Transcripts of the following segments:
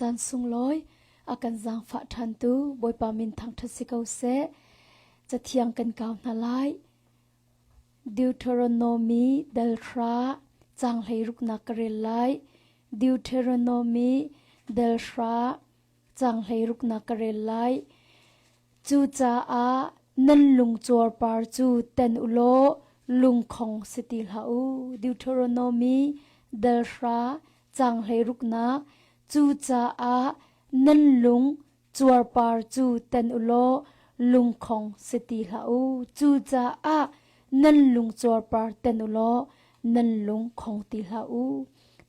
Caan sunglawi a kan zaangfah ṭhantu Bawipa min thangṭhat si ko seh. Cathiang kan kau hna lai. Deuteronomy dal hra caang hleiruknak ka rel lai. Deuteronomy dal hra caang hleiruknak ka rel lai. Cucaah nan lung cuarpar cu tan u law lungkhong si ti hlah u. Deuteronomy dal hra caang hleiruknak Cucaah nan lung cuarpar cu tan u law lungkhong si ti hlah u. Cucaah nan lung cuarpar tan u law nan lung khong ti hlah u.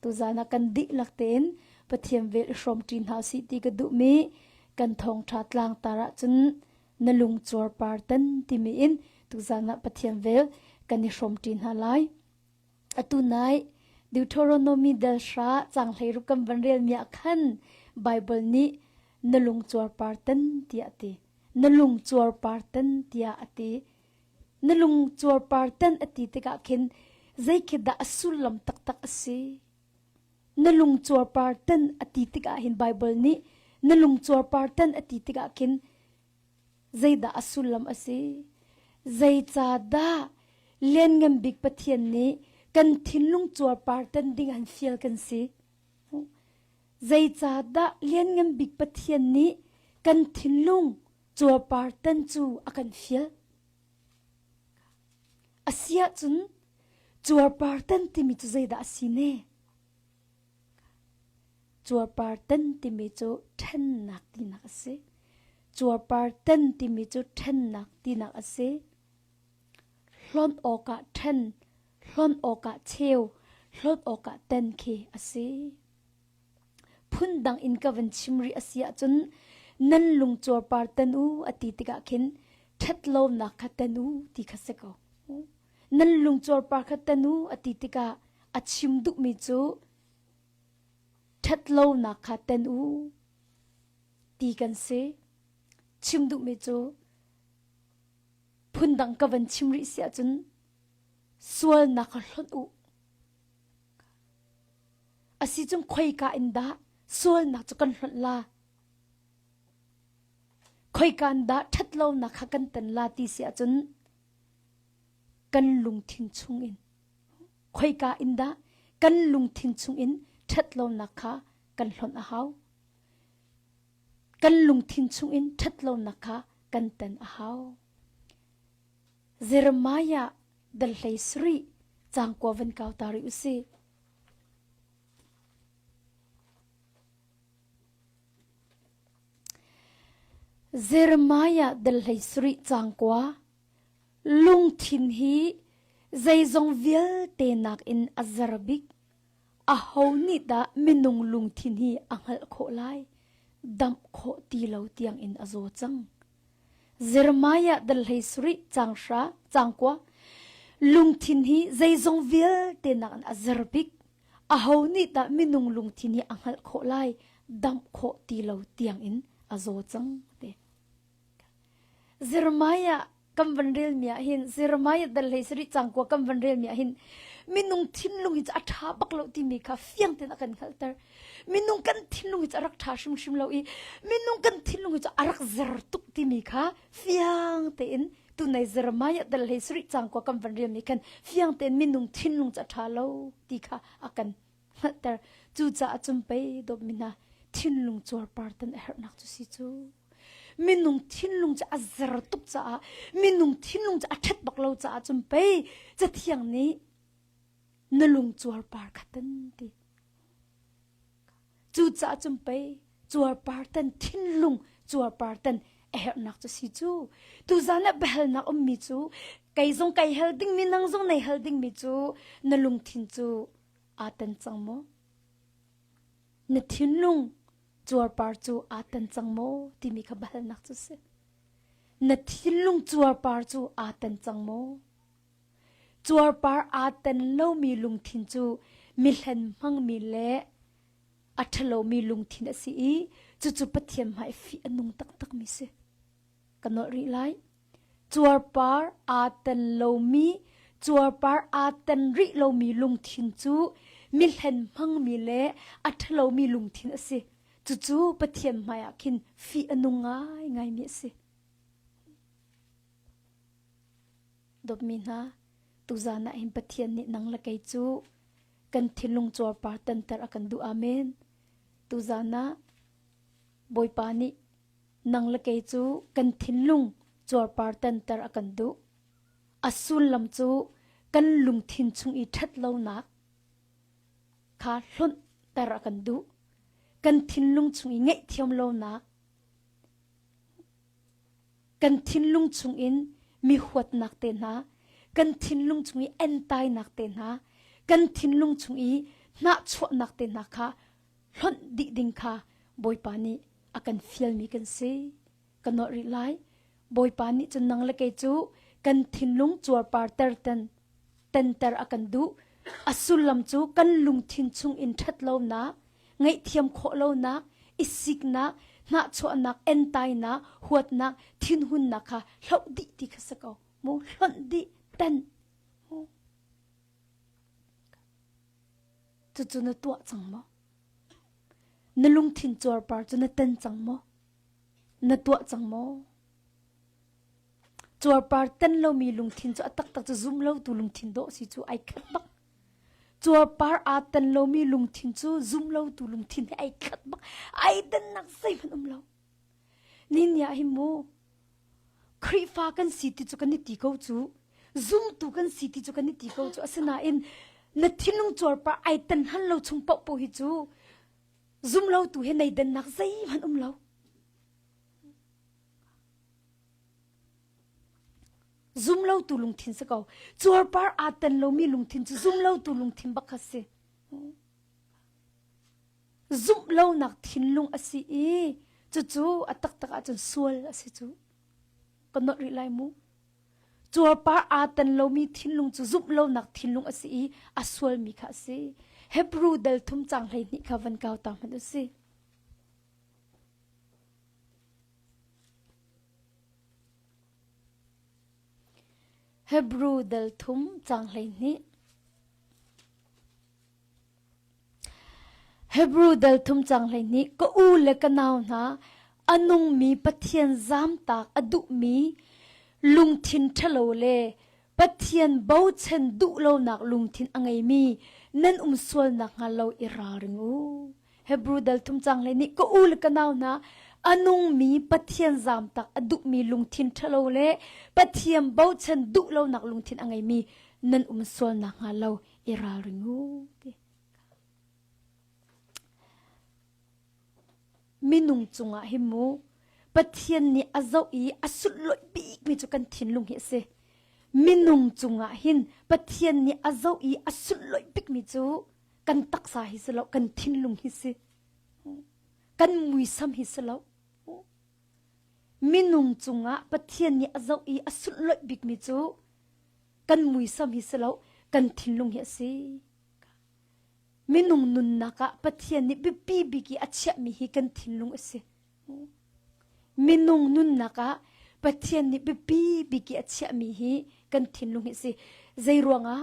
Tuzaan ah kan dihlak tein Pathian vel i hrawmṭi hna usih ti ka duhmi kan thawngṭha tlangtar ahcun na lung cuarpar tan timi in tuzaan ah Pathian vel kan i hrawmṭi hna lai. Atu nai Deuteronomy dal hra caang 16 kan van relmi ah khan Bible nih na lung cuarpar tan tiah a ti. Na lung cuarpar tan tiah a ti. Na lung cuarpar tan a ti tikah khin zei khi dah a sullam taktak a si? Na lung cuarpar tan a ti tikah hin Bible nih na lung cuarpar tan a ti tikah khin zeidah a sullam a si? Zeicahdah Lianngan Bik Pathian nih kan thinlung cuarpar tan ding an fial kan si? Zeicahdah Lianngan Bik Pathian nih kan thinlung cuarpar tan cu a kan fial? Asiahcun cuarpar tan timi cu zeidah a si ne? Cuarpar tan timi cu ṭhennak tinak a si. Cuarpar tan timi cu ṭhennak tinak a si. Hlonh awkah ṭhen, hlonh awkah cheu, hlonh awkah tan khi a si. Phundang in ka van chim rih a si ahcun nan lung cuarpar tan u a ti tikah khin ṭhatlonak kha tan u ti kha si ko. Nan lung cuarpar kha tan u a ti tikah a chim duhmi cu ṭhatlonak kha tan u ti kan si. Chim duhmi cu phundang ka van chim rih si ahcun sualnak kha hlonh u. Asi cun khoika in dah sualnak cu kan hlonh la? Khoika in dah ṭhatlonak kha kan tan la ti si ahcun kan lungthin chungin khoika in dah kan lungthin chungin ṭhatlonak kha kan hlonh a hau. Kan lungthin chungin ṭhatlonak kha kan tan a hau. Jeremiah dal hlei sarih caang kua van kau ta rih u sih. Jeremiah dal hlei sarih caang kua lungthin hi zeizong vialte nakin a zer bik. Aho nih dah minung lungthin hi a hngalh khawh lai? Damh khawh ti lo tiangin a zaw cang. Jeremiah dal hlei sarih caang hra caang kua lungthin hi zeizong vialte nakin a zer bik. Aho nih dah minung lungthin hi a hngalh khawh lai? Damh khawh ti lo tiangin a zaw cang ti. Jeremiah kan van relmi ah hin Jeremiah dal hlei sarih caang kua kan van relmi ah hin minung thinlung hi cu a ṭha bak lo timi kha fiang tein a kan hngalhter. Minung kan thinlung hi cu a rak ṭha hrimhrim lo i minung kan thinlung hi cu a rak zer tuk timi kha fiang tein tunai Jeremiah dal hlei sarih caang kua kan van relmi khan fiang tein minung thinlung cu a ṭha lo ti kha a kan hngalhter. Cucaah cun pei dawtmi hna thinlung cuarpar tan a herhnak cu si cu. Minung thinlung cu a zer tuk caah minung thinlung cu a ṭhat bak lo caah cun pei Cathiang nih na lung cuarpar kha tan ti. Cucaah cun pei cuarpar tan thinlung cuarpar tan a herhnak cu si cu. Tuzan ah biahalnak ummi cu kei zong kai hal dingmi nang zong nei hal dingmi cu na lungthin cu aa tan cang maw? Na thinlung cuarpar cu aa tan cang maw timi kha biahalnak cu si. Na thinlung cuarpar cu aa tan cang maw? Cuarpar aa tan lomi lungthin cu mihlen hmangmi le a ṭhalomi lungthin a si i cucu Pathian hmai fih a nung taktakmi si. Ka nolh rih lai. Cuarpar aa tan lomi, cuarpar aa tan rih lomi lungthin cu mihlen hmangmi le a ṭhalomi lungthin a si. Cucu Pathian hmaiah khin fih a nung ngaingaimi a si. Dawtmi hna, tuzan ah hin Pathian nih nang le kei cu kan thinlung cuarpar tanter a kan duh. Amen. Tuzan ah Bawipa nih nang le kei cu kan thinlung cuarpar tanter a kan duh. A sullam cu kan lungthin chung i ṭhatlonak kha hlonhter a kan duh. Kan thinlung chung i ngaihthiam lonak, kan thinlung chung in mi huatnak te hna, kan thinlung chung i entainak te hna, kan thinlung chung i hnahchuahnak te hna kha hlonh dih ding kha Bawipa nih a kan fialmi kan si. Ka nolh rih lai. Bawipa nih cun nang le kei cu kan thinlung cuarpar terten tenter a kan duh. A sullam cu kan lungthin chung in ṭhatlonak, ngaihthiam khawh lonak, i siknak, hnahchuahnak, entainak, huatnak, thinhunnak kha hloh dih ti kha si ko. Mu hlonh dih, ten. Cucu na tuah cang maw? Na lungthin cuarpar cu na ten cang maw? Na tuah cang maw? Cuarpar ten lomi lungthin cu a taktak cu zum lotu lungthin dawh si cu ai khat bak. Cuarpar aa ten lomi lungthin cu zum lotu lungthin he ai khat bak. Ai dannak zeihmanh um lo. Ni ah hin mu Khrihfa kan si ti cu kan i ti ko cu. Zumtu kan si ti cu kan i ti ko cu. Asinain na thinlung cuarpar ai ten han lo chung paohpaoh hi cu zum lotu he nei dannak zeihmanh um lo. Zumlotu lungthin si ko. Cuarpar aa ten lomi lungthin cu zumlotu lungthin bak kha si. Zumh lonak thinlung a si i cucu a taktak ahcun sual a si cu. Ka nolh rih lai mu. Cuarpar aa ten lomi thinlung cu zumh lonak thinlung a si i a sualmi kha a si. Hebrew dal thum cang 12 kha van kau ta hmanh u si. Hebru dal thum cang 12 Hebru dal thum cang 12 ka u le ka nau hna a nungmi Pathian zamtak a duhmi lungthin ṭhalo le Pathian bochan duh lonak lungthin a ngeimi nan um sual nakhnga lo i ralring u. Hebrew dal thum cang le nih ka u le ka nau hna a nungmi Pathian zamtak a duhmi lungthin ṭhalo le Pathian bochan duh lonak lungthin a ngeimi nan um sual nakhnga lo i ralring u ti. Minung cungah hi mu Pathian nih a zoh i a sulhlawih bikmi cu kan thinlung hi a si. Minung cungah hin Pathian nih a zoh i a sulhlawih bikmi cu kan taksa hi si lo kan thinlung hi si kan muisam hi si lo minung cungah Pathian nih a zoh i a sunhlawih bikmi cu kan muisam hi si lo kan thinlung hi a si minung nunnak ah Pathian nih biapi bik i a chiahmi hi kan thinlung a si minung nunnak ah Pathian nih biapi bik i a chiahmi hi kan thinlung hi a si zei ruangah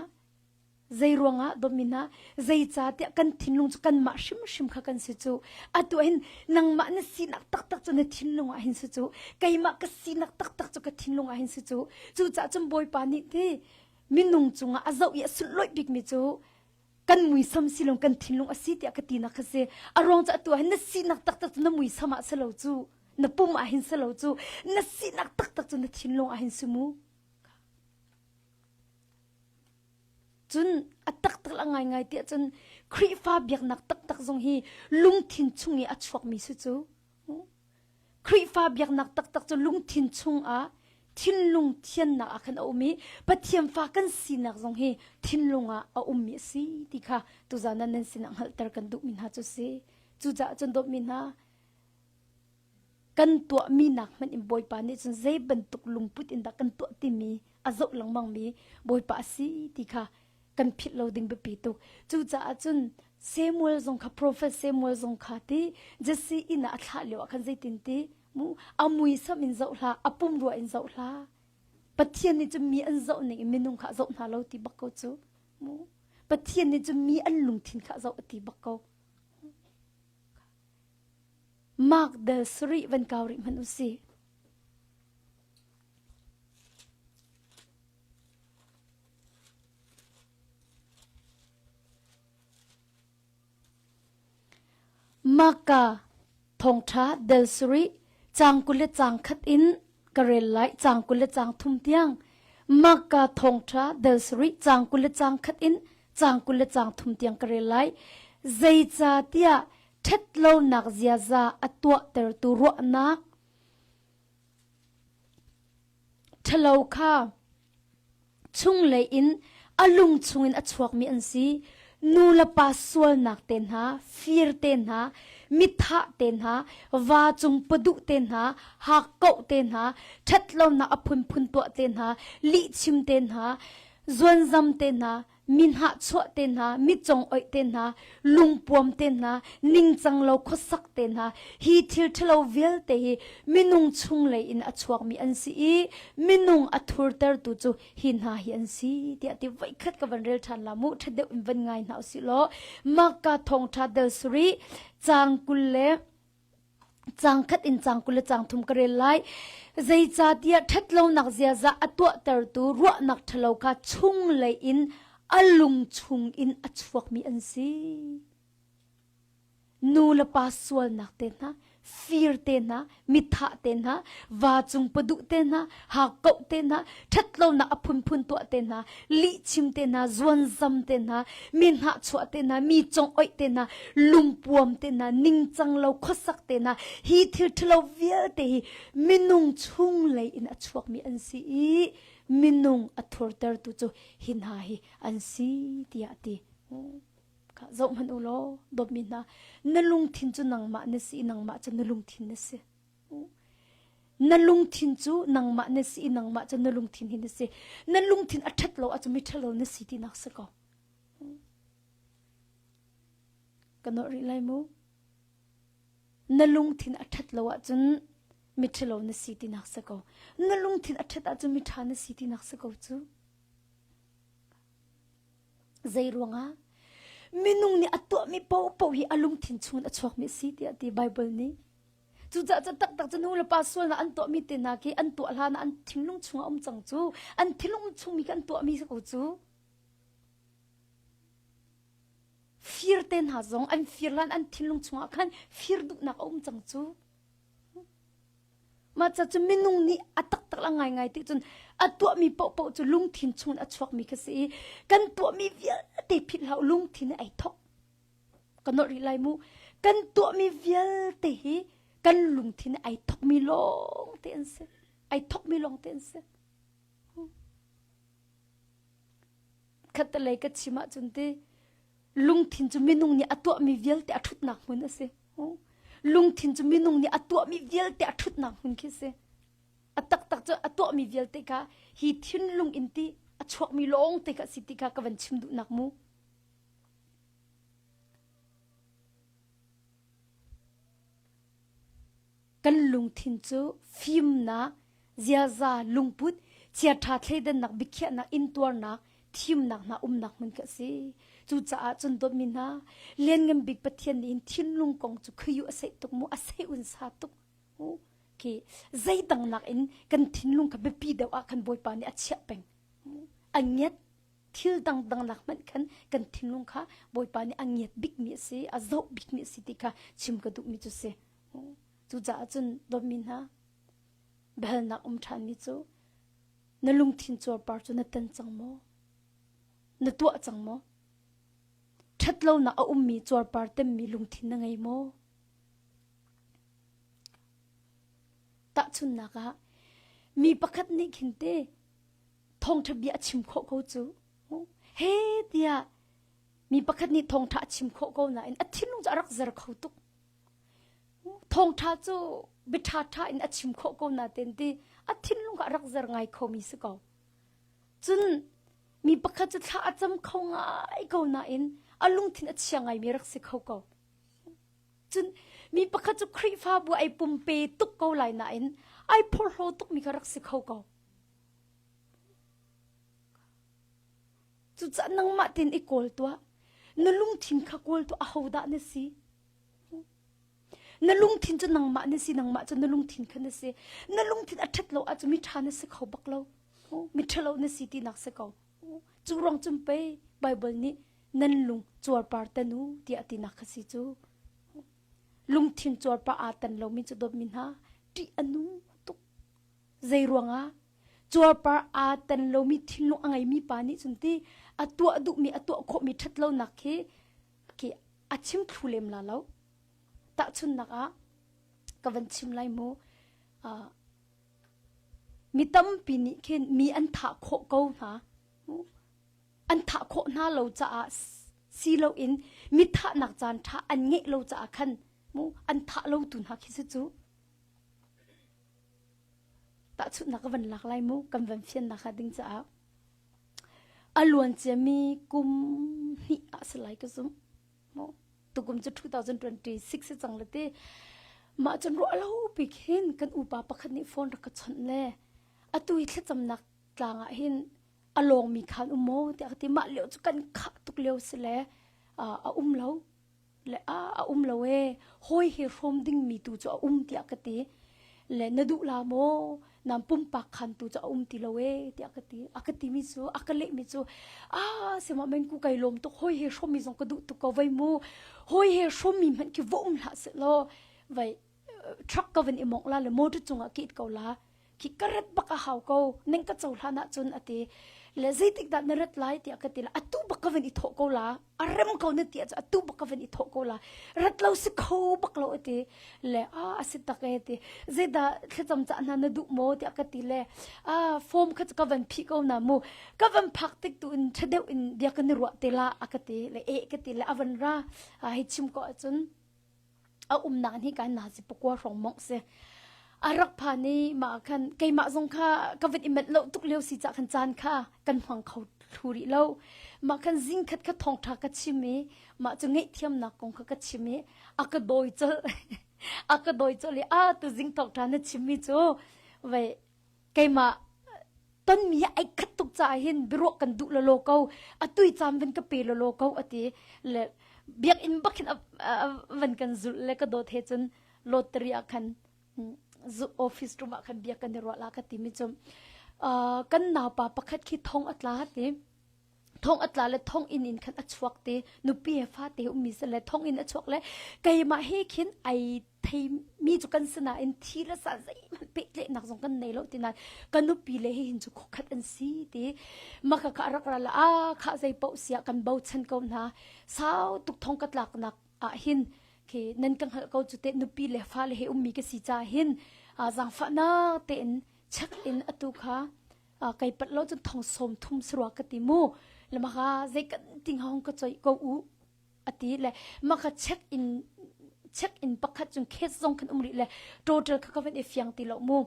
Zei ruangah dawtmi hna, zeicahtiah kan thinlung cu kanmah hrimhrim kha kan si cu. Atu ah hin nangmah na sinak taktak cu na thinlung ah hin si cu. Keimah ka sinak taktak cu ka thinlung ah hin si cu. Cucaah cun Bawipa nih ti minung cungah a zoh i a sunlawih bikmi cu kan muisam si lo kan thinlung a si tiah ka tinak kha si. A ruang cu atu ah hin na sinak taktak cu na muisam ah si lo cu. Na pum ah hin si lo cu. Na sinak taktak cu na thinlung ah hin si mu. Cun a taktak a ngaingai tiah cun Khrihfa biaknak taktak zong hi lungthin chung i a chuakmi si cu. Khrihfa biaknak taktak cu lungthin chungah thinlung thiannak ah khan a um i Pathian fa kan sinak zong hi thinlung ah a ummi a si ti kha tuzan ah nan sinah hngalhter kan duhmi hna cu si. Cucaah cun dawtmi hna Kan tuahmi nak hmanh in Bawipa nih cun zei bantuk lungput in dah kan tuah timi a zoh lengmangmi Bawipa a si ti kha kan philh lo ding biapi tuk. Cucaah cun Samuel zong kha profet Samuel zong kha ti Jesse inn ah a thlah lio ah khan zeitin ti mu a muisam in zoh hlah a pumrua in zoh hlah Pathian nih cun mi an zoh ning in minung kha a zoh hna lo ti bak ko cu mu Pathian nih cun mi an lungthin kha a zoh a ti bak ko. Mark del sarih van kau rih hmanh u sih. Marka thawngṭha del sarih caang 20 le caang khat in ka rel lai caang 20 le caang thum tiang. Marka thawngṭha del sarih caang 20 le caang khat in caang 20 le caang thum tiang ka rel lai. Zeicahtiah ṭhatlonak ziaza a tuahtertu ruahnak ṭhalo kha chunglei in a lung chungin a chuakmi an si. Nu le pa sualnak te hna, fir te hna, mithah te hna, va cung paduh te hna, hakkauh te hna, ṭhatlonak a phunphun tuah te hna, lihchim te hna, zuanzam te hna, mi hnahchuah te hna, mi congoih te hna, lungpuam te hna, ningcang lo khuasak te hna, hi thil ṭhalo vialte hi minung chunglei in a chuakmi an si i minung a thurtertu cu hi hna hi an si tiah ti voikhat ka van rel ṭhan la mu ṭha deuh in van ngai hna usih law Marka thawngṭha del sarih caang 20 le Caang khat in caang 20 le caang thum ka rel lai. Zeicahtiah ṭhatlonak ziaza a tuahtertu ruahnak ṭhalo kha chunglei in a lung chungin a chuakmi an si. Nu le pa sualnak te hna, fir te hna, mithah te hna, va cung paduh te hna, hakkauh te hna, ṭhatlonak a phunphun tuah te hna, lihchim te hna, zuanzam te hna, mi hnahchuah te hna, mi congoih te hna, lungpuam te hna, ningcang lo khuasak te hna, hi thil ṭhalo vialte hi minung chunglei in a chuakmi an si i minung a thurtertu cu hi hna hi an si tiah a ti. Zoh hmanh u law, dawtmi hna, na lungthin cu nangmah na si i nangmah cu na lungthin na si. Na lungthin cu nangmah na si i nangmah cu na lungthin hi na si. Na lungthin a ṭhat lo ahcun miṭhalo na si tinak si ko. Ka nolh rih lai mu. Na lungthin a ṭhat lo ahcun miṭhalo na si tinak si ko. Na lungthin a ṭhat ahcun miṭha na si tinak si ko cu. Zei ruangah? Minung nih a tuahmi paohpaoh hi a lungthin chungin a chuakmi a si tiah ti Baibal nih. Cucaah cu taktak cu nu le pa sualnak an tuahmi te hna khi an tuah hlan ah an thinlung chungah um cang cu. An thinlung chungmi khi an tuahmi si ko cu. Fir te hna zong an fir hlan an thinlung chungah khan fir duhnak a um cang cu. Mah ca cu minung nih a taktak a ngaingai ti cun a tuahmi paohpaoh cu lungthin chungin a chuakmi kha si i kan tuahmi vialte philh hlah lungthin ai thok. Ka nolh rih lai mu. Kan tuahmi vialte hi kan lungthin ai thokmi lawng te an si. Ai thokmi lawng te an si. Khattelei ka chim ahcun ti lungthin cu minung nih a tuahmi vialte a ṭhutnak hmun a si. Lungthin cu minung nih a tuahmi vialte a ṭhutnak hmun khi si. A taktak cu a tuahmi vialte kha hi thinlung in ti a chuakmi lawng te kha si ti kha ka van chim duhnak mu. Kan lungthin cu fimnak, ziaza, lungput, chiaṭha thleidannak, biakhiahnak, intuarnak, thimnak hna umnak hmun kha a si. Cucaah cun dawtmi hna, Lianngan Bik Pathian nih hin thinlung kong cu khuayu a seih tuk mu, a seih unsa tuk. Khi zeidang nakin kan thinlung kha biapi deuh ah khan Bawipa nih a chiah peng. A ngiat thil dangdang nak hmanh khan kan thinlung kha Bawipa nih a ngiat bikmi a si, a zoh bikmi a si ti kha chim ka duhmi cu si. Cucaah cun dawtmi hna, biahalnak um ṭhanmi cu na lungthin cuarpar cu na tan cang maw? Na tuah cang maw? Ṭhatlonak a ummi cuarpar temmi lungthin na ngei maw? Tahchunhnak ah, mi pakhat nih khin te thawngṭha bia a chim khawh ko cu. He tiah mi pakhat nih thawngṭha a chim khawh ko nain a thinlung cu a rak zer kho tuk. Thawngṭha cu biaṭha ṭha in a chim khawh ko nain ti a thinlung kha a rak zer ngai khomi si ko. Cun mi pakhat cu thla a cam kho ngai ko nain a lungthin a chia ngaimi rak si kho ko. Cun mi pakhat cu Khrihfabu ai pumpe tuk ko lai nain ai phorhlaw tukmi kha rak si kho ko. Cucaah nangmah tein i kawl tuah. Na lungthin kha kawl tuah ahodah na si? Na lungthin cu nangmah na si, nangmah cu na lungthin kha na si. Na lungthin a ṭhat lo ahcun mi ṭha na si kho bak lo. Mi ṭhalo na si tinak si ko. Cu ruang cun pei Bible nih nan lung cuarpar tan u tiah tinak kha si cu. Lungthin cuarpar aa tan lomi cu dawtmi hna ṭih a nung tuk. Zei ruangah cuarpar aa tan lomi thinlung a ngeimi pa nih cun ti a tuah duhmi a tuah khawhmi ṭhatlonak khi khi a chim thlu lem la lo. Tahchunhnak ah ka van chim lai mu. Uh, mi tampi nih khin mi an thah khawh ko hna. An thah khawh hna lo caah si loin mi thahnak caan ṭha an ngeih lo caah khan mu an thah lo tu hna khi si cu. Tahchunhnak ka van lak lai mu kan van fiannak hnga ding caah. A luan ciami kum hnih ah si lai ka zumh. Tukum cu 2026 si cang le ti. Mah cun ruah lo pi khin kan upa pakhat nih phone rak ka chawnh le atu hi thlacamnak tlang ah hin a lawngmi khan um maw tiah ka ti. Mah lio cu kan khah tuk lio si le a um lo. Le a a um lo ee hawi he hrawm dingmi tu cu a um tiah ka ti le na duh la maw nam pumpak khan tu cu a um ti lo ee tiah ka ti a ka timi cu a ka lehmi cu a sema men ku kai lawm tuk hawi he hrawmmi zong ka duh tuk ko vai mu hawi he hrawmmi hmanh khi va um hlah seh law vai truck ka van i mongh la le motor cungah kit ko la khi ka rat bak a hau ko ning ka cohlan ahcun a ti le zeitik dah na rat lai tiah ka ti la atu bak ka van i thawh ko la a rem ko na ti ahcun atu bak ka van i thawh ko la rat lo si kho bak lo a ti le a a si tak e ti zeidah thlacam cah hna na duh maw tiah ka ti le a form kha ka van phih ko na mu ka van phak tik tu in ṭha deuh in bia kan i ruah te la a ka ti le e ka ti le a van ra hei chim ko ahcun a umnak hi kan na si pakua hrawng mong si a rak phan i mah khan keimah zong kha ka van i manh lo tuk lio si cah khan caan kha kan hmang kho thlu rih lo mah khan zing khat kha thawngtha ka chim i mah cu ngaihthiamnak kong kha ka chim i a ka dawi colh a ka dawi colh i a tu zing thawngtha na chimmi cu vei keimah tonmi ai khat tuk caah hin biaruah kan duh lolo ko atui caan van ka pe lolo ko ati le biakinn bak hin van kan zulh le ka dawt he cun lottery ah khan office room ah khan biak kan i ruah la ka ti mi cu kan naupa pakhat khi thong a tla ti thong a tla le thong inn in khan a chuak te nupi he fate ummi se le thong in a chuak le keimah he khin ai theimi cu kan si nain thi le sa zeihmanh pehtlaihnak zong kan nei lo ti nain ka nupi le hi hin cu khukhat an si ti maka kha rak ra la a kha zei paoh siah kan bochan ko hna sau tuk thong ka tlaknak ah hin khi nan ka hngalh ko cu te nupi le fale he ummi ka si ca hin zaangfahnak tein check in atu kha kai pat lo cun thong sawm thum sarua ka ti mu le maka zei kan ting hong ka choi ko u ati le maka check in check in pakhat cung case zong khan um rih le total kha ka van i fiang ti lo mu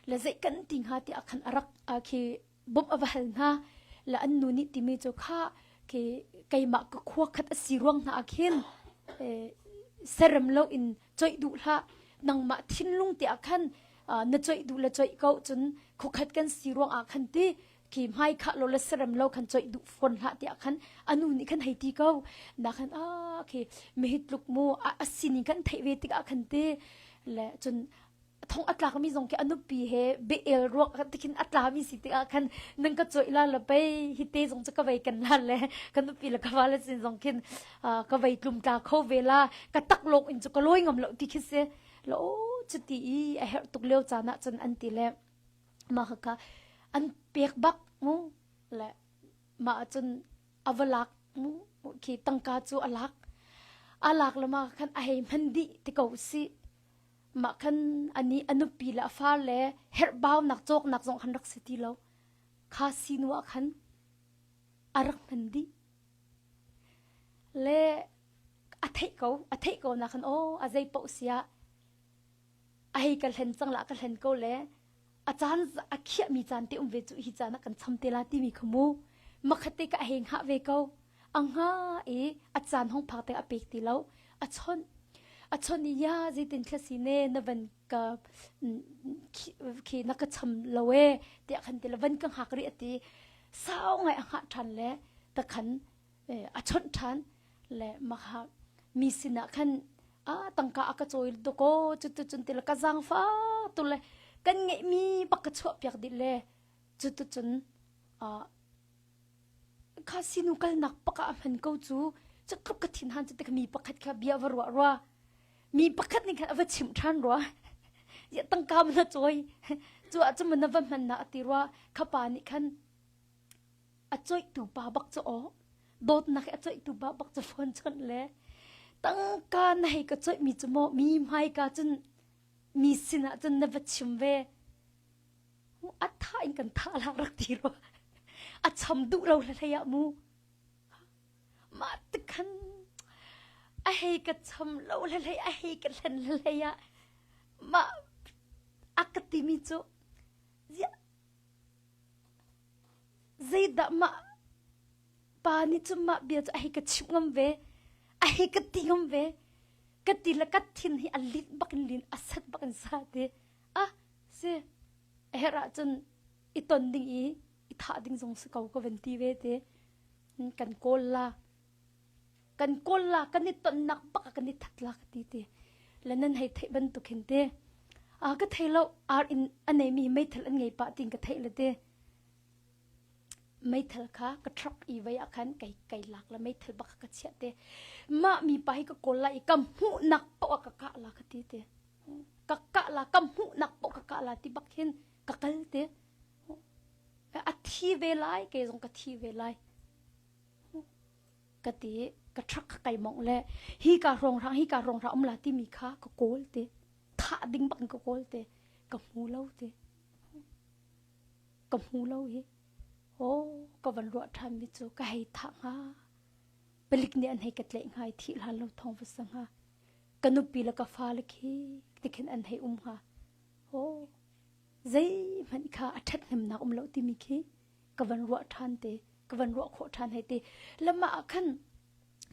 le zei kan ti hnga ti akhan arak khi bom ava hal hna le an nu nih timi cu kha khi keimah ka khua khat asi ruang hna akhin serem lo in choih duh hlah nangmah thinlung te ah khan na choih duh le choih ko cun khukhat kan si ruang ah khan ti khi hmai khah lo le serem lo khan choih duh fawn hlah tiah khan anu nih khan hei ti ko na khan a khi mi tluk mu a sining kan theih ve tikah khan ti le cun thong a tlakmi zong khi a nupi he be-el ruak tikhin a tlami si tikah khan nang ka cawih la la pei hi te zong cu ka vei kan la le ka nupi le ka va le sin zong khin ka vei tlum tla kho ve la ka tak lawng in cu ka lawi ngam lo ti khi si lo cuti i a herh tuk lio caan ah cun an ti le mah kha an pek bak mu le mah cun a va lak mu khi tangka cu a lak a lak le ma khan a hei hman dih ti ko si Mah khan anih a nupi le a fale herhbaunak cawknak zong khan rak si ti lo. Kha sinu ah khan a rak hman dih. Le a theih ko, a theih ko na khan aw a zei paoh siah a hei ka hlen cang la ka hlen ko le a caan a khiahmi caan te um ve cu hi caan ah kan cham te la timi kha mu makhat te ka hei hngah ve ko a hnga i a caan hong phak te a pek ti lo a chawnh a chawnh i ya zeitin thla si ne na van ka khi na ka cham lo e tiah khan ti le van ka hngak rih a ti sau ngai a hngah ṭhan le ta khan a chawnh ṭhan le makha mi sinah khan. Ah tangka a ka cawi dakaw cu tu cun ti le ka zaangfa tu le kan ngeihmi bak ka chuah piak dih le cu tu cun ah kha sinu kalnak pak ah a hman ko cu cu tluk ka thin han cu ti mi pakhat kha bia va ruah rua mi pakhat nih khan a va chimh ṭhan rua ya tangka man a cawi cu ah cun na va hman na a ti rua kha pa nih khan a coihtu pa bak cu aw dawtnak a coihtu pa bak cu phone chawnh le tangka na hei ka coih mi cu maw mi hmaika cun mi sinah cun na va chim ve a tha in kan thah la rak ti rua a cham duh lo hlei ah mu mah te khan a hei ka cham lo hlei a hei ka hlen hlei ah mah a ka timi cu ziah Zeidah mah pa nih cun mah bia cu a hei ka chimh ngam ve, a hei ka ti ngam ve. Ka ti le ka thin hi a lin bak in lin, a sat bak in sa ti. Ah, si, a herh ahcun i ton ding i i thah ding zong si ko ka van ti ve ti. Kan kawl la. Kan kawl la, kan i tonnak bak ah kan i that la ka ti ti. Le nan hei theih bantuk hin ti. Ah, ka thei lo, ar in a neimi meithal an ngei pah tiin ka theih le ti. Meithal kha ka truck i vei ah khan kai kai lak le meithal bak ka chiah te. Mah mi pa hi ka kawl lai i ka hmuhnak paoh ah ka kah la ka ti te. Ka kah la, ka hmuhnak paoh ka kah la ti bak hin ka kal te. A thi ve lai, kei zong ka thi ve lai. Ka ti ka truck kha kai mongh le hi ka hrawng hrang hi ka hrawng hrang um la timi kha ka kawl te. Thah ding bak in ka kawl te. Ka hmu lo te. Ka hmu lo i aw ka van ruah ṭhanmi cu ka hei thah hnga. Palik nih an hei ka tlaih hnga i thih hlan lo thawng va sa hnga. Ka nupi le ka fale khi tikhin an hei um hnga. Aw zeihmanh kha a ṭhathnemnak um lo timi khi ka van ruah ṭhan te, ka van ruah khawh ṭhan hei ti. Le mah ah khan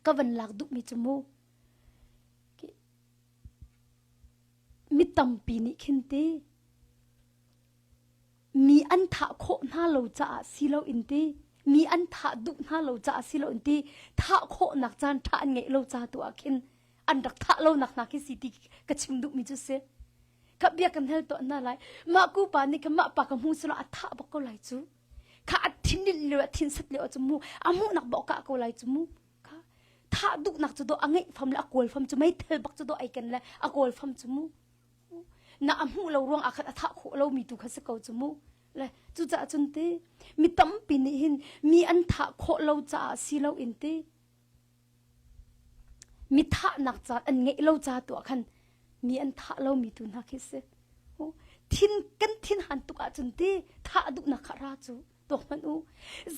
ka van lak duhmi cu mu mi tampi nih khin ti Mi an thah khawh hna lo caah si loin ti, mi an thah duh hna lo caah si loin ti, thah khawhnak caan ṭha an ngeih lo ca tu ah khin an rak thah lonak hna khi si ti ka chim duhmi cu si. Ka bia kan hal tuah hna lai. Mah ku pa nih khan mah pa ka hmu silo a thah bak ko lai cu. Kha a thin lio a thin sat lio cu mu a hmuhnak bawk kah ko lai cu mu. Kha thah duhnak cu do a ngeih fam le a kawl fam cu meithal bak cu do ai ken le a kawl fam cu mu. Na a hmuh lo ruang ah khan a thah khawh lomi tu kha si ko cu mu. Le cucaah cun ti mi tampi nih hin mi an thah khawh lo caah si lo in ti mi thahnak ca an ngeih lo ca tu ah khan mi an thah lomi tu hna khi si. Thin kan thin han tuk ahcun ti thah duhnak kha ra cu tuak hmanh u.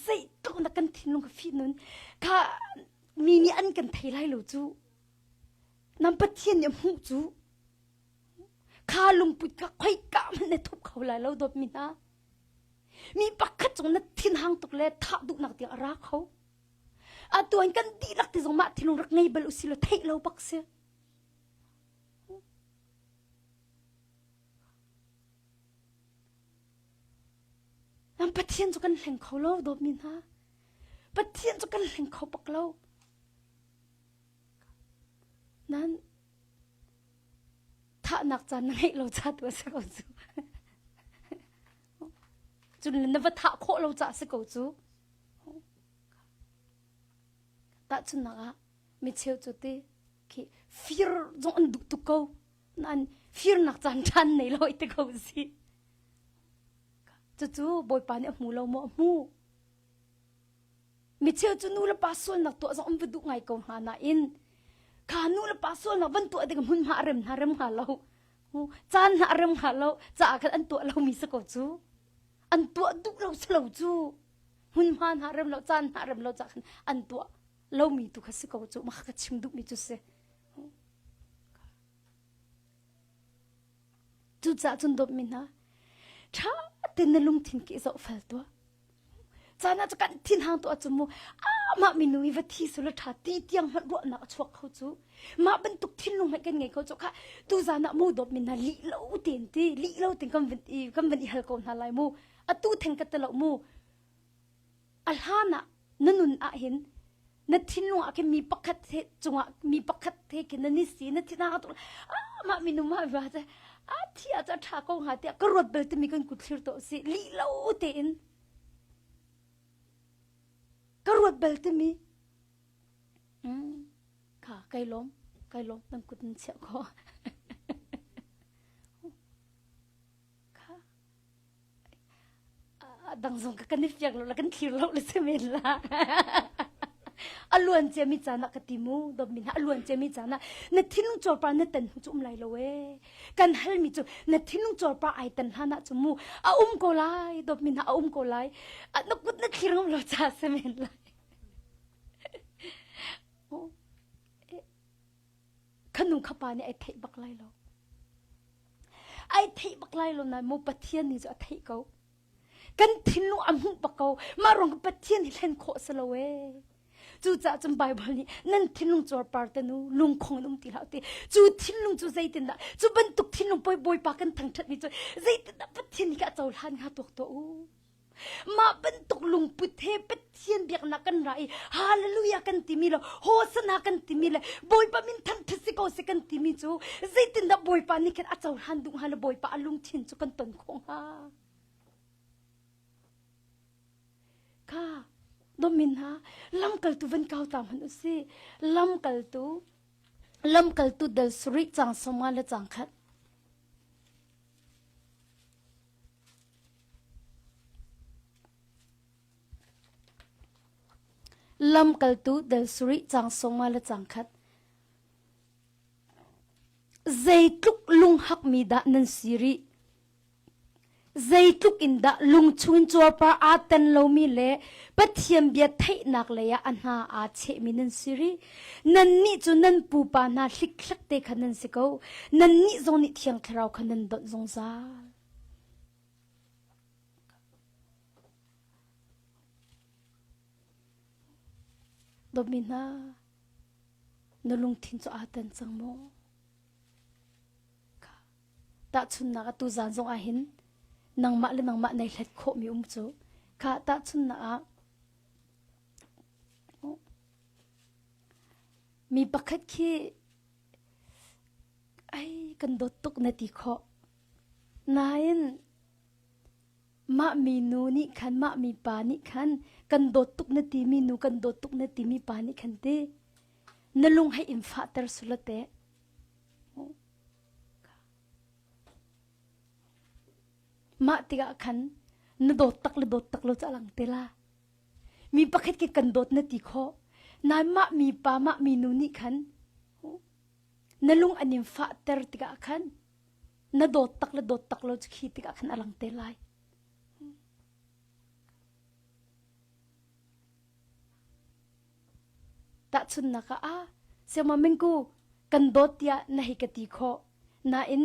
Zeitluk na kan thinlung kha fih nun kha mi nih an kan thei lai lo cu. Nan Pathian nih a hmuh cu kha lungput kha khoika hmanh na thup kho lai lo dawtmi hna. Mi pakhat cung na thinhang tuk le thah duhnak tiang a ra kho. Atu an kan dihlak ti zong mah thinlung rak ngei bal usih law theih lo bak si. Nan Pathian cu kan hleng kho lo dawtmi hna. Pathian cu kan hleng kho bak lo. Nan thahnak caan na ngeih lo ca tu a si ko cu. Cun na va thah khawh lo ca a si ko cu. Tahchunhnak ah mi cheu cu ti khi fir zong an duh tuk ko. Nain firnak caan ṭhan nei lo i ti ko si. Cucu Bawipa nih a hmu lo maw a hmu. Micheu cu nu le pa sualnak tuah zong an va duh ngai ko hna nain kha nu le pa sualnak van tuah ding hmunhma a rem hna rem hnga lo. Caan hna a rem hnga lo caah khan an tuah lomi si ko cu. An tuah duh lo si lo cu. Hmunhma hna rem lo caan hna rem lo caah khan an tuah lomi tu kha si ko cu. Mah ka chim duhmi cu si. Cucaah cun dawtmi hna, ṭha tein na lungthin ki zohfel tuah. Caan ah cu kan thinhang tuah cu mu amah minu hi va thi sula ṭha ti tiang hmanh ruahnak a chuak kho cu. Mah bantuk thinlung hmanh kan ngei kho cu kha tuzan ah mu dawtmi hna lih lo tein ti lih lo tein kan van i kan van i hal ko hna lai mu. Atu theng ka ti lo mu. A hlan ah na nun ah hin. Na thinlung ah khin mi pakhat he cungah mi pakhat he khin na ni si na thinah tuk ah mah minung mah va ce a thi ah cu tha ko hnga tiah ka ruat bal timi kan kut thlir to si lih lo tein ka ruat bal timi kha kai lawm kai lawm nan kut nan chiah kho kha dang zong ka kan i fiang lo la kan thlir lo le si men la a luan ciami caan ah ka ti mu dawt min a luan ciami caan ah na thinlung cawlpa na tan hu cu um lai lo e kan halmi cu na thinlung cawlpa ai tan hlan ah cu mu a um ko lai dawt min a um ko lai na kut na thlir ngam lo cha si men lai Khanu khapa nih ai theih bak lai lo. Ai theih bak lai lo nain maw Pathian nih cu a theih ko. Kan thinlung a hmuh bak ko. Mah ruang Pathian hi hlen khawh si lo ee. Cucaah cun Bible nih nan thinlung cuarpar te nu lungkhong in um ti hlah ti. Cu thinlung cu zeitindah cu bantuk thinlung poi Bawipa kan thangṭhatmi cu zeitindah Pathian nih a cohlan hnga tuak tuah u. Mah bantuk lungput he Pathian biaknak kan ra i hallelujah kan timi le hosana kan timi le Bawipa min thangṭhat si ko seh kan timi cu zeitindah Bawipa nih khin a cohlan duh hnga le Bawipa a lungthin cu kan ton khawh hnga? Kha domin hna lamkaltu van kau ta hmanh u si lamkaltu lamkaltu dal sarih cang sawma le cang khat Lamkaltu dal sarih caang sawma le caang khat. Zeitluk lunghakmi dah nan si rih? Zeitluk in dah lung chungin cuarpar aa tan lomi le Pathian bia theihnak lei ah a hna aa chehmi nan si rih? Nannih cu nan pupa hna hlikhlek te kha nan si ko. Nannih zong nih Thiang Thlarau kha nan donh zungzal. Dawtmi hna, na lungthin cu aa tan cang maw? Tahchunhnak ah tuzaan zong ah hin nangmah le nangmah nei hlet khawhmi um cu. Kha tahchunhnak ah mi pakhat khi ai kan dawt tuk na ti khawh. Nain mah minu nih khan mah mipa nih khan kan dawt tuk na timi nu kan dawt tuk na timi pa nih khan ti na lung hei in fahter sula teh. Mah tikah khan na dawt tak le dawt tak lo cu a lang te la. Mi pakhat ke kan dawt na ti khawh. Nain mah mi pa mah mi nu nih khan na lung an in fahter tikah khan na dawt tak le dawt tak lo cu khi tikah khan a lang te lai. Tahchunhnak ah, ah siangma mingku kan dawt tiah na hei ka ti khawh. Nain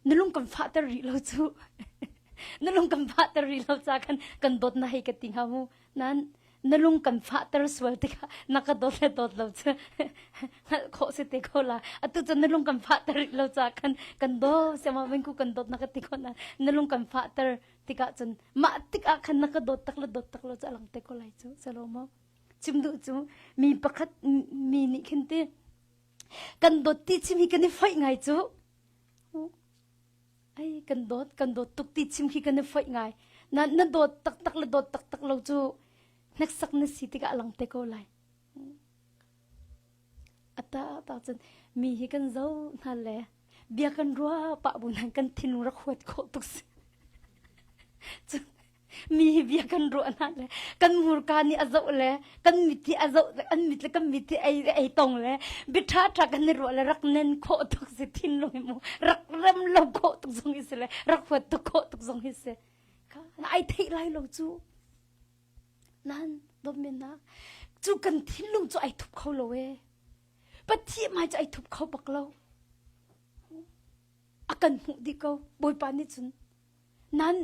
na lung kan fahter rih lo cu. na lung kan fahter rih lo ca khan kan dawt na hei ka ti hnga mu. Nain na lung kan fahter sual tikah na ka dawt le dawt lo cu hngalh khawh si te ko la. Atu cu na lung kan fahter rih lo ca khan kan daw siangma mingku kan dawt na ka ti khawh na na lung kan fahter tikah cun mah tikah khan na ka dawt tak le dawt tak lo cu a lang te ko lai cu salo maw chim duh cu mi pakhat mi nih khin ti kan dawt ti chim hi kan i foih ngai cu ai kan dawt kan dawt tuk ti chim khi kan i foih ngai na na dawt taktak le dawt taktak lo cu hneksak na si tikah a lang te ko lai Ata ta cun mi hi kan zo hna le bia kan ruah pah bu nan kan thinlung rak huat khawh tuk si. Cun mi hi bia kan ruah hna le kan hmurka nih a zoh le kan mit hi a zoh le an mit le kan mit hi ei ei tong le bia ṭha ṭha kan i ruah le rak nen khawh tuk si thinlung hi mu rak rem lo khawh tuk zong hi si le rak huat tuk khawh tuk zong hi si. Kha ai theih lai lo cu. Nan dawtmi hna, cu kan thinlung cu ai thup kho lo ee. Pathian hmai cu ai thup kho bak lo. A kan hmuh dih ko Bawipa nih cun. Nan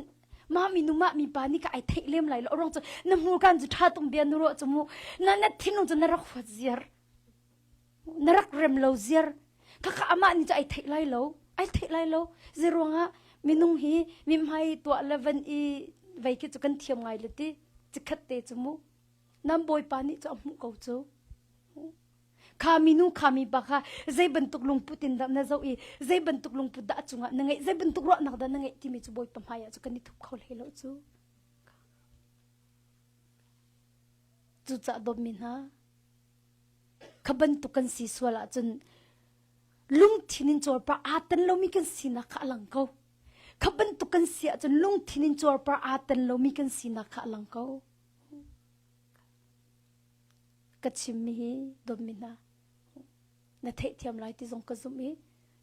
mah minu mah mipa nih ka ai theih lem lai lo rong cu na hmurkan cu ṭha tung bia nu ruah cu mu na na thinlung cu na rak huat ziar na rak rem lo ziar khakha amah nih cu ai theih lai lo ai theih lai lo zeiruangah minung hi mithmai tuah le van i vei khi cu kan thiam ngai le ti cikhat te cu mu nan bawipa nih cu a hmuh ko cu. Kha minu kha mi pa kha zei bantuk lungput in dah na zoh i zei bantuk lungput dah a cungah na ngeih zei bantuk ruahnak dah na ngeih timi cu Bawipa hmai ah cu kan i thup kho hlei lo cu. Cucaah dawtmi hna, kha bantuk kan si sual ahcun lungthin in cuarpar aa tan lomi kan sinak kha a lang ko. Kha bantuk kan si ahcun lungthin in cuarpar aa tan lomi kan sinak kha a lang ko. Ka chimmi hi dawtmi hna, na theihthiam lai ti zong ka zumh i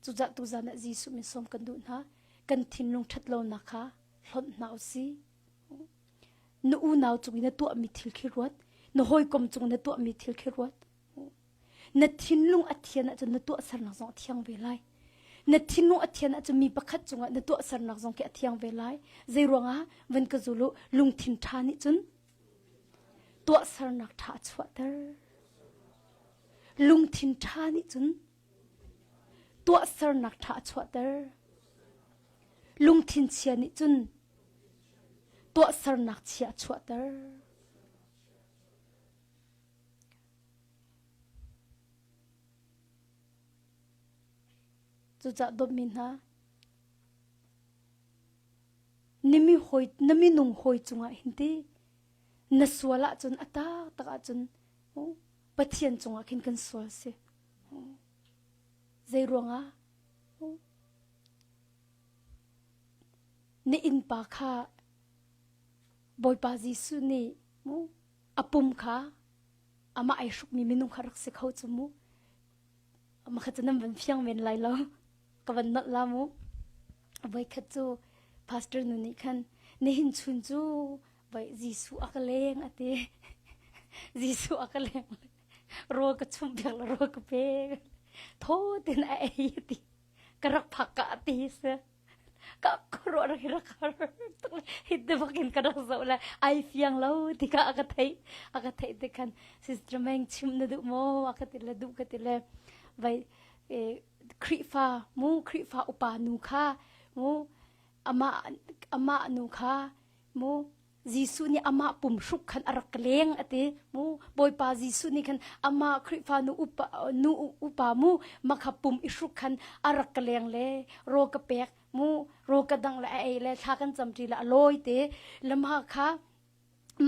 cucah tuzan ah Jesuh min sawm kan duh hna. Kan thinlung ṭhatlonak kha hlonh hna u sih. Na unau cung i na tuahmi thil khi ruat. Na hawikom cung na tuahmi thil khi ruat. Na thinlung a thian ahcun na tuahsernak zong a thiang ve lai. Na thinlung a thian ahcun mi pakhat cungah na tuahsernak zong khi a thiang ve lai. Zei ruangah van ka zul u lungthin ṭha nih cun tuahsernak ṭha a chuahter. Lungthin ṭha nih cun tuahsernak ṭha a chuahter. Lungthin chia nih cun tuahsernak chia a chuahter. Cucah dawtmi hna, na hawi, na minung hawi cungah hin ti na sual ahcun a taktak ahcun Pathian cungah khin kan sual si. Zei ruangah? Na innpa kha Bawipa Jesuh nih mu a pum kha amah ai hrukmi minung kha rak si kho cu mu. Makha cu nan van fiang men lai lo. Ka van nolh la mu. Voikhat cu pastor nu nih khan nihin chun cu voi Jesuh a ka leng a ti. Jesuh a ka leng. Rawl ka chumh piak le rawl ka pek. Thaw tin a ei a ti. Ka rak phak ka ti si. Ka khuaruah rak rak har tuk hi te bakin ka rak zoh le ai fiang lo ti ka a ka theih a ka theih te khan sister Meng chim na duh maw a ka ti le duh ka ti le vai Khrihfa mu Khrihfa upa nu kha mu amah amah nu kha mu Jesuh nih amah pum hruk khan a rak leng a ti mu Bawipa Jesuh nih khan amah Khrihfa nu upa nu upa mu makha pum i hruk khan a rak ka leng le raw ka pek mu raw ka dang le a ei le thla kan camṭi le a lawi te lama kha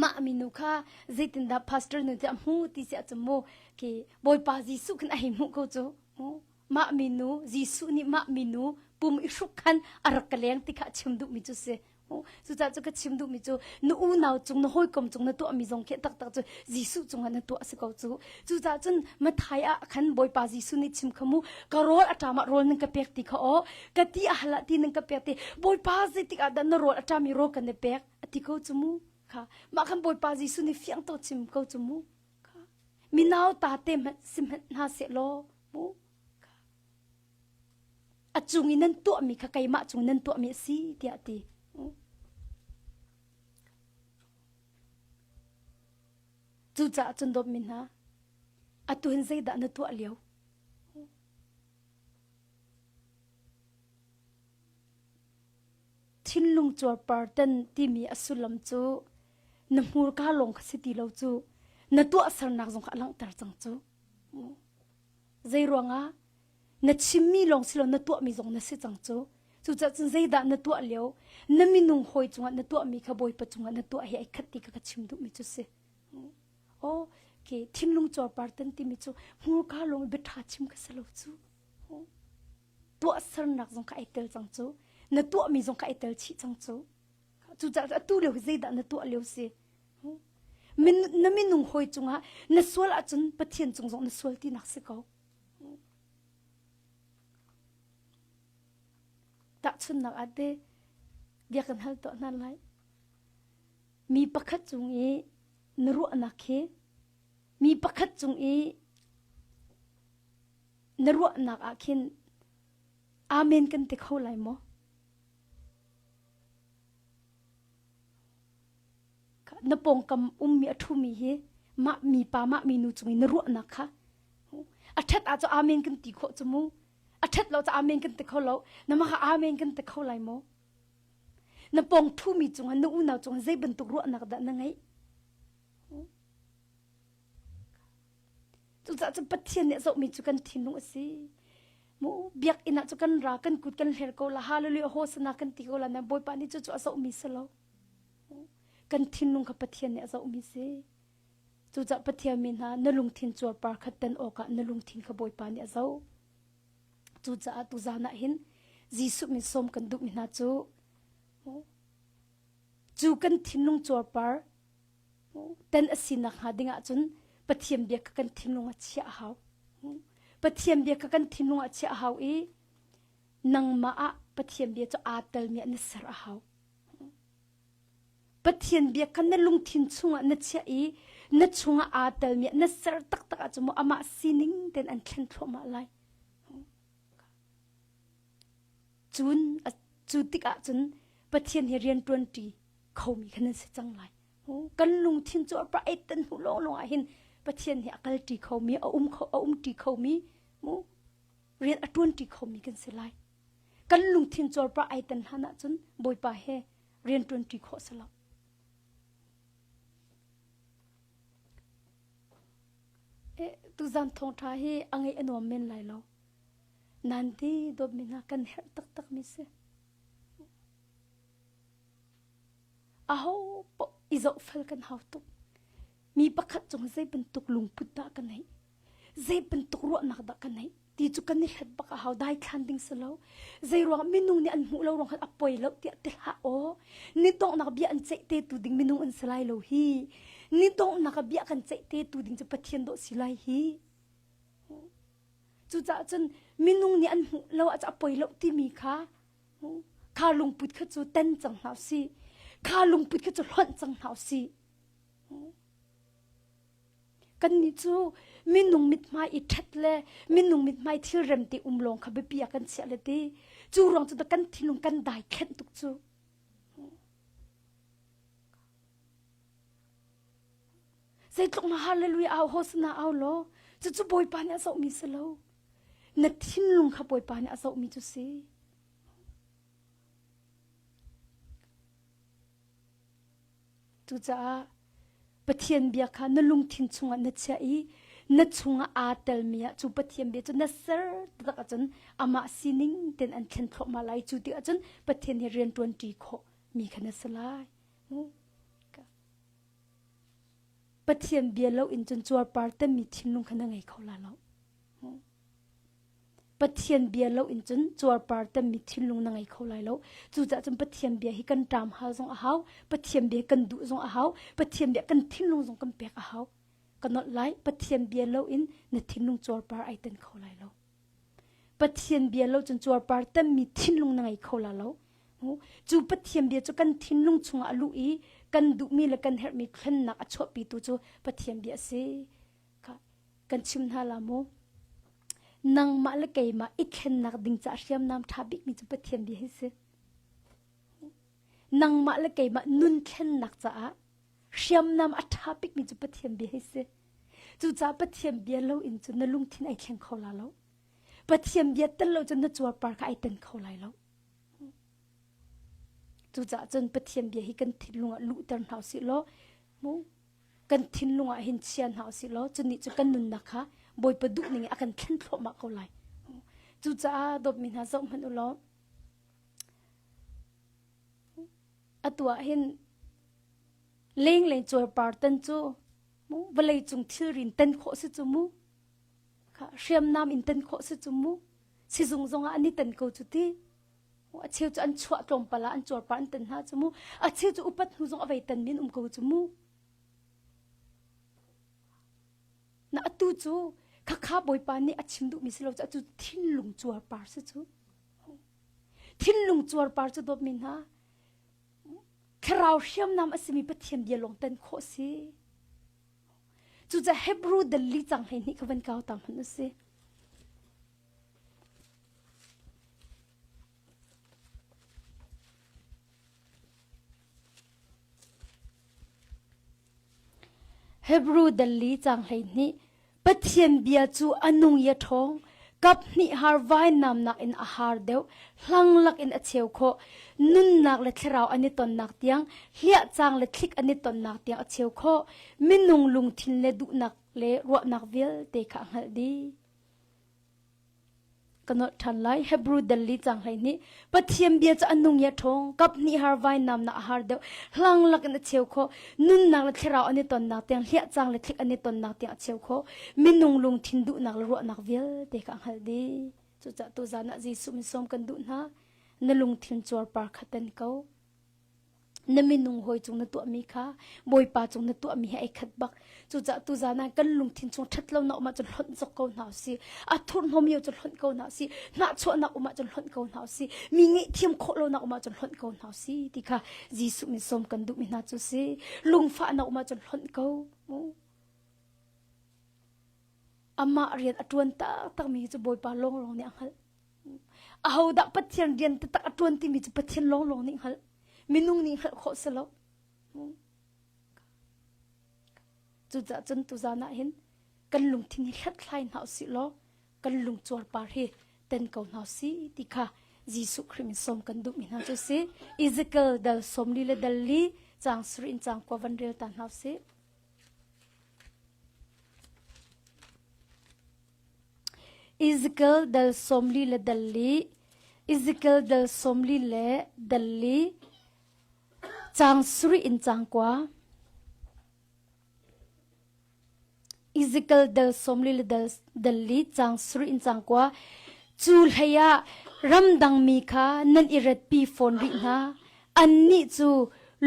mah minu kha zeitindah pastor nu ti a hmu ti si ahcun mu khi Bawipa Jesuh khan a hei hmuh ko cu mu mah minu Jesuh nih mah minu pum i hruk khan a rak ka leng ti kha a chim duhmi cu si Cucaah cu ka chim duhmi cu na unau cung na hawikom cung na tuahmi zong khi taktak cu Jesuh cungah na tuah si ko cu. Cucaah cun Mathai ah khan Bawipa Jesuh nih chim kha mu ka rawl a ṭam ah rawl nan ka pek ti kha aw ka ti a hal ah ti nan ka pek ti Bawipa zeitik ah dah na rawl a ṭam i rawl kan i pek a ti ko cu mu kha mah khan Bawipa Jesuh nih fiang to chim ko cu mu kha minau ta te hmanh si hmanh hna seh law mu A cung i nan tuahmi kha keimah cung nan tuahmi a si tiah a ti. Cucaah cun dawtmi hna, atu hin zeidah na tuah lio? Thinlung cuarpar tan timi a sullam cu na hmurka lawng kha si ti lo cu na tuahsernak zong kha a langhter cang cu. Zei ruangah na chimmi lawng si lo na tuahmi zong na si cang cu. Cucaah cun zeidah na tuah lio na minung hawi cungah na tuahmi kha Bawipa cungah na tuah hi ai khat ti kha ka chim duhmi cu si. Oh, ke thinlung cuarpar tan timi cu hmurka lawng bia ṭha chim kha si lo cu. Tuahsernak zong kha ai tel cang cu. Na tuahmi zong kha ai tel chih cang cu. Cucaah atu lio hi zeidah na tuah lio si? Na minung hawi cungah na sual ahcun Pathian cung zong na sual tinak si ko. Tahchunhnak ah te bia kan hal tuah hna lai. Mi pakhat cung i na ruahnak hi mi pakhat cung i na ruahnak ah khin amen kan ti kho lai maw? Na pawngkam ummi a ṭhumi hi mah mipa mah minu cung i na ruahnak kha a ṭhat ah cu amen kan ti khawh cu mu a ṭhat lo cu amen kan ti kho lo na mah kha amen kan ti kho lai maw na pawng ṭhumi cungah na unau cungah zei bantuk ruahnak dah na ngeih? Cucaah cun Pathian nih a zohmi cu kan thinlung a si. Mu biakinn ah cu kan ra kan kut kan hler ko la hallelujah hosana kan ti ko la na Bawipa nih cucu a zohmi si lo. Kan thinlung kha Pathian nih a zohmi si. Cucaah Pathian mi hna na lungthin cuarpar kha tan awkah na lungthin kha Bawipa nih a zoh. Cucaah tuzan ah hin Jesuh min sawm kan duhmi hna cu cu kan thinlung cuarpar tan a si nakhnga ding ahcun Pathian bia kha kan thinlung ah chiah a hau. Pathian bia kha kan thinlung ah chiah a hau i nangmah ah Pathian bia cu aa telmi ah na ser a hau. Pathian bia kha na lungthin chungah na chiah i na chungah aa telmi ah na ser taktak ahcun maw amah sining tein an thlen thluahmah lai. Cun cu tikah cun Pathian he rian ṭuanṭi khomi kha nan si cang lai. Kan lungthin cu a ei tan hnu lawnglawng ah hin Pathian he a kalṭi khomi, a um kho, a umṭi khomi, mu rian a ṭuanṭi khomi kan si lai. Kan lungthin cuarpar ai tan hlan ahcun Bawipa he rian ṭuanṭi khawh si lo. Eh, tuzan thawngṭha hi a ngaih a nuam men lai lo. Nan ti dawtmi hna kan herh taktak mi si. Aho paoh i zohfel kan hau tuk. Mi pakhat cung zei bantuk lungput dah ka neih? Zei bantuk ruahnak dah ka neih? Ti cu kan i hlat bak a hau daithlan ding si lo. Zei ruang minung nih an hmuh lo ruang khan a poi lo tiah ti hlah aw. Ni donghnak bia an ceih te tu ding minung an si lai lo hi. Ni donghnak ah bia kan ceih te tu ding cu Pathian dawh si lai hi. Cucaah cun minung nih an hmuh lo ah a poi lo timi kha kha lungput kha cu ten cang hna usih. Kha lungput kha cu hlonh cang hna usih. Kannih cu minung mithmai i ṭhat le minung mithmai thilrem te um lawng kha biapi ah kan chiah le ti. Cu ruang cu kan thinlung kan dai khenh tuk cu. Zeitluk na hallelujah au hosana au law cucu Bawipa nih a zohmi si lo. Na thinlung kha Bawipa nih a zohmi cu si. Cucaah Pathian bia kha na lungthin chungah na chiah i na chungah aa telmi ah cu Pathian bia cu na ser taktak ahcun amah sining tein an thlen thluahmah lai. Cu tikah cun Pathian he rian ṭuanṭi khawh mi kha na si lai. Pathian bia lo in cun cuarpar temmi thinlung kha na ngei kho la lo. Pathian bia lo in cun cuarpar temmi thinlung na ngei kho lai lo. Cucaah cun Pathian bia hi kan ṭam hal zong a hau, Pathian bia kan duh zong a hau, Pathian bia kan thinlung zong kan pek a hau. Ka nolh lai, Pathian bia lo in na thinlung cuarpar ai ten kho lai lo. Pathian bia lo cun cuarpar temmi thinlung na ngei kho la lo. Cu Pathian bia cu kan thinlung chungah a luh i kan duhmi le kan herhmi thlennak a chuahpitu cu Pathian bia a si. Kan chim hna la mu. Nangmah le keimah i thlennak ding caah hriamnam ṭha bikmi cu Pathian bia hi si. Nangmah le keimah nun thlennak caah hriamnam a ṭha bikmi cu Pathian bia hi si. Cucaah Pathian bia lo in cun na lungthin ai thleng kho la lo. Pathian bia tel lo cun na cuarpar kha ai ten kho lai lo. Cucaah cun Pathian bia hi kan thinlung ah luhter hna usih law mu kan thinlung ah hin chia hna usih law cunih cu kan nunnak kha Bawipa duh ning in a kan thlen thluahmah ko lai. Cucaah dawtmi hna zoh hmanh u law atu ah hin lenglei cuarpar tan cu mu vawlei cung thilri in tan khawh si cu mu kha hriamnam in tan khawh si cu mu sizung zong ah an i tan ko cu ti a cheu cu an chuah tlawmpal ah an cuarpar an tan hna cu mu a cheu cu upat hnu zong a vei tan min um ko cu mu na atu cu khakha bawipa nih a chim duhmi si lo cu atu thinlung cuarpar si cu thinlung cuarpar cu dawtmi hna Thlarau hriamnam a simi Pathian bia lawng tan khawh si. Cucaah Hebrew dal li cang 12 kha van kau ta hmanh u si. Hebrew dal li cang 12 Pathian bia cu a nung i a ṭhawng. Kap hnih har vainamnak in a har deuh, hlanglak in a cheu khawh. Nunnak le thlarau an i tonnak tiang, hliahcang le thlik an i tonnak tiang a cheu khawh. Minung lungthin le duhnak. le ruahnak vialte kha a hngalh dih. Ka nolh ṭhan lai. Hebrew dal li cang 12. Pathian bia cu a nung i a ṭhawng. Kap hnih har vainam nak a har deuh. Hlang lak in a cheu khawh. Nunnak le thlarau an i tonnak tiang, hliah cang le thlik an i tonnak tiang a cheu khawh. Minung lungthin duhnak le ruahnak vialte kha a hngalh dih. Cucaah tuzaan ah Jesuh min sawm kan duh hna. Na lungthin cuarpar kha tan ko. Na minung hawi cung na tuahmi kha Bawipa cung na tuahmi he ai khat bak. Cucaah tuzaan ah kan lungthin chung ṭhat lonak um ahcun hlonh zok ko hna usih. A thurhnawm yo cu hlonh ko hna usih. Hnahchuahnak um ahcun hlonh ko hna usih. Mi ngaihthiam khawh lonak um ahcun hlonh ko hna usih ti kha Jesuh min sawm kan duhmi hna cu si. Lungfahnak um ahcun hlonh ko. Amah rian a ṭuan taktakmi cu Bawipa lawnglawng nih a hngalh. Ahodah Pathian rian taktak a ṭuan timi cu Pathian lawnglawng nih hngalh. Minung nih hngalh khawh si lo. Cucaah cun tuzaan ah hin kan lungthin hi hlathlai hna usih law kan lung cuarpar hi ten ko hna usih ti kha Jesuh Khrih min sawm kan duhmi hna cu si. Ezekiel dal 40 le dal li caang sarih in caang kua van rel ta hna usih. Ezekiel dal 40 le dal li Ezekiel dal 40 le dal li caang sarih in caang kua. Ezekiel dal 40 le dal, dal li caang sarih in caang kua. Cu hlei ah ramdangmi kha nan i ratpi fawn rih hna. Annih cu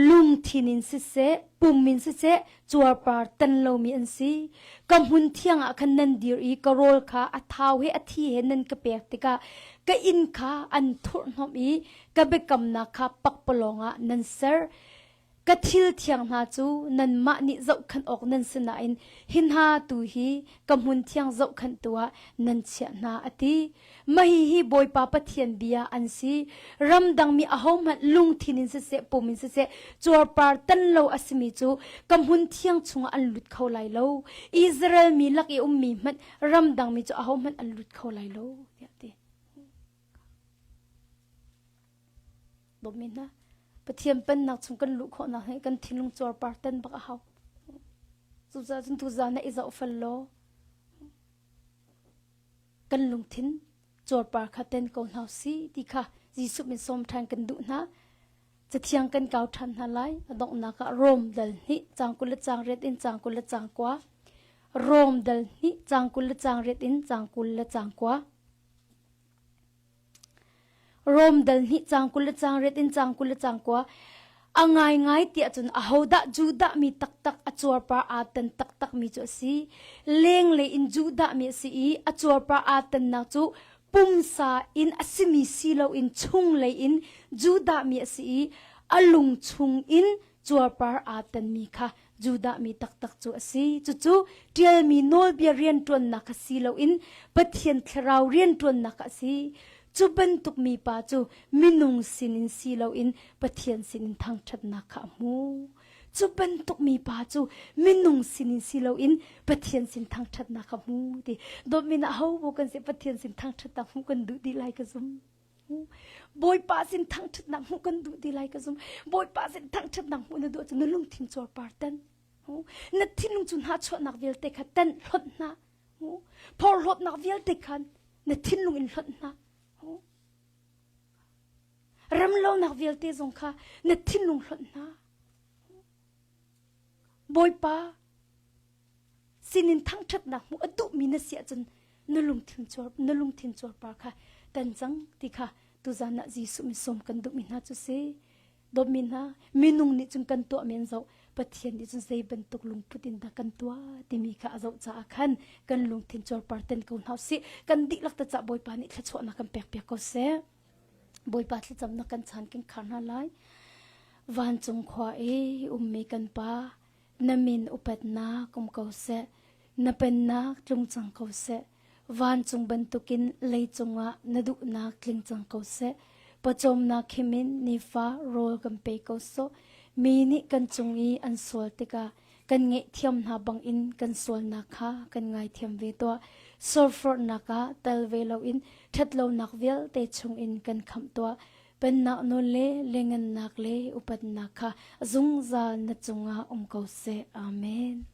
lungthin in siseh, pum in siseh, cuarpar tan lomi an si. Ka hmun thiang ah khan nan dir i ka rawl kha a thau he a thi he nan ka pek tikah ka inn kha an thurhhnawmh i ka biakamnak kha pakpalawng ah nan ser. Ka thil thiang hna cu nanmah nih zohkhenh awk nan si nain hi hna tu hi ka hmun thiang zohkhenhtu ah nan chiah hna, a ti. Mah hihi Bawipa Pathian bia an si. Ramdangmi ahohmanh lungthin in siseh, pum in siseh, cuarpar tan lo a simi cu ka hmun thiang chungah an lut kho lai lo. Israel mi lak i ummi hmanh ramdangmi cu ahohmanh an lut kho lai lo, tiah a ti. Dawtmi hna, Pathian pennak chung kan luh khawhnak hi kan thinlung cuarpar tan bak a hau. Cucaah cun tuzaan ah i zoh fel law kan lungthin cuarpar kha ten ko hna si ti kha Jesuh min sawm ṭhan kan duh hna. Cathiang kan kau ṭhan hna lai. A donghnak ah Rom dal hnih caang 20 le caang riat in caang 20 le caang kua. Rom dal hnih caang 20 le caang riat in caang 20 le caang kua. Rom dal hnih caang 20 le caang riat in caang 20 le caang kua. A ngaingai tiah cun ahodah Judah mi taktak a cuarpar aa tan taktak mi cu a si. Lenglei in Judah mi a si i a cuarpar aa tannak cu pumsa in a simi si loin chunglei in Judah mi a si i a lung chung in cuarpar aa tanmi kha Judah mi taktak cu a si. Cucu ṭialmi nawlbia rianṭuannak kha si loin Pathian thlarau rianṭuannak kha a si. Cu bantuk mipa cu minung sinin si loin Pathian sinin thangṭhatnak kha a hmu. Cu bantuk mipa cu minung sinin si loin Pathian sin thangṭhatnak kha hmu ti. Dawtmi na ho kan si Pathian sin thangṭhatnak hmuh kan duh dih lai ka zum. Bawipa sin thangṭhatnak hmuh kan duh ti lai ka zum. Bawipa sin thangṭhatnak hmuh na duh ahcun na lungthin cuarpar tan. Na thinlung cu hnahchuahnak vialte kha tan hlonh hna. Phorhlawtnak vialte khan na thinlung in hlonh hna. Remlonak vialte zong kha na thinlung hlonh hna. Bawipa sinin thangṭhatnak hmuh a duhmi na si ahcun na lungthin cuar na lungthin cuarpar kha tan cang ti kha tuzan ah Jesuh min sawm kan duhmi hna cu si. Dawtmi hna, minung nih cun kan tuah men zoh, Pathian nih cun zei bantuk lungput in dah kan tuah timi kha a zoh caah khan kan lungthin cuarpar ten ko hna usih. Kan dihlak te cah Bawipa nih thluachuahnak kan pek piak ko seh. Bawipa thlacamnak kan chan kan khar hna lai. Vancung khua i ummi kan Pa, na min upatnak um ko seh. Na pennak tlung cang ko seh. Vancung bantukin leicung ah na duhnak tling cang ko seh. Pawcawmnak khim in nifa rawl kan pe ko sawh. Mi nih kan cung i an sual tikah kan ngaihthiam hna bangin kan sualnak kha kan ngaithiam ve tuah. Sualforhnak ah tel ve loin ṭhatlonak vialte chungin kan khamh tuah. Pennak nawl le lengannak le upatnak kha zungzal na cungah um ko seh. Amen.